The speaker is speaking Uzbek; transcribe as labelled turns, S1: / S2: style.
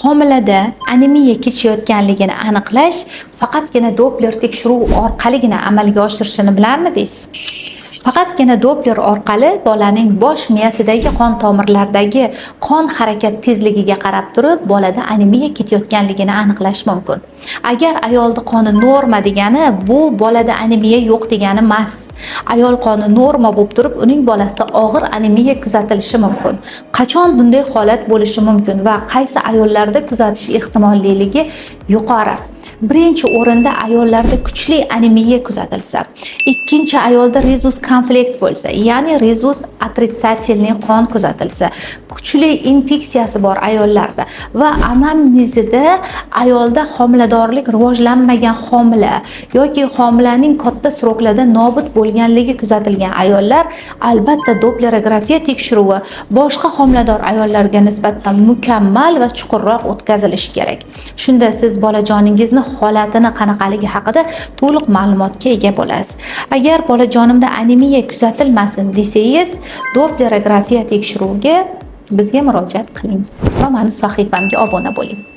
S1: Homilada anemiya kechayotganligini aniqlash faqatgina Doppler tekshiruv orqaligina amalga oshirishini bilarmidingiz? Faqatgina Doppler orqali bolaning bosh miyasidagi qon tomirlaridagi qon harakat tezligiga qarab turib, bolada anemiya ketayotganligini aniqlash mumkin. Agar ayolni qoni norma degani, bu bolada anemiya yo'q degani emas. Ayol qoni norma bo'lib turib, uning bolasida og'ir anemiya kuzatilishi mumkin. Qachon bunday holat bo'lishi mumkin va qaysi ayollarda kuzatish ehtimolliligi yuqori? Birinchi o'rinda ayollarda kuchli anemiya kuzatilsa, ikkinchi ayolda rezus konflikt bo'lsa, ya'ni rezus отрицательный qon kuzatilsa, kuchli infeksiyasi bor ayollarda va anamnezida ayolda homiladorlik rivojlanmagan homila yoki homilaning katta срок larda nobud bo'lganligi kuzatilgan ayollar albatta dopplerografiya tekshiruvi boshqa homilador ayollarga nisbatan mukammal va chuqurroq o'tkazilishi kerak. Shunda siz bolajoningizni holatini qanaqaligi haqida to'liq ma'lumotga ega bo'lasiz. Agar bolajonimda anemiya kuzatilmasin desangiz, dopplerografiya tekshiruviga bizga murojaat qiling va mani sahifamga obuna bo'ling.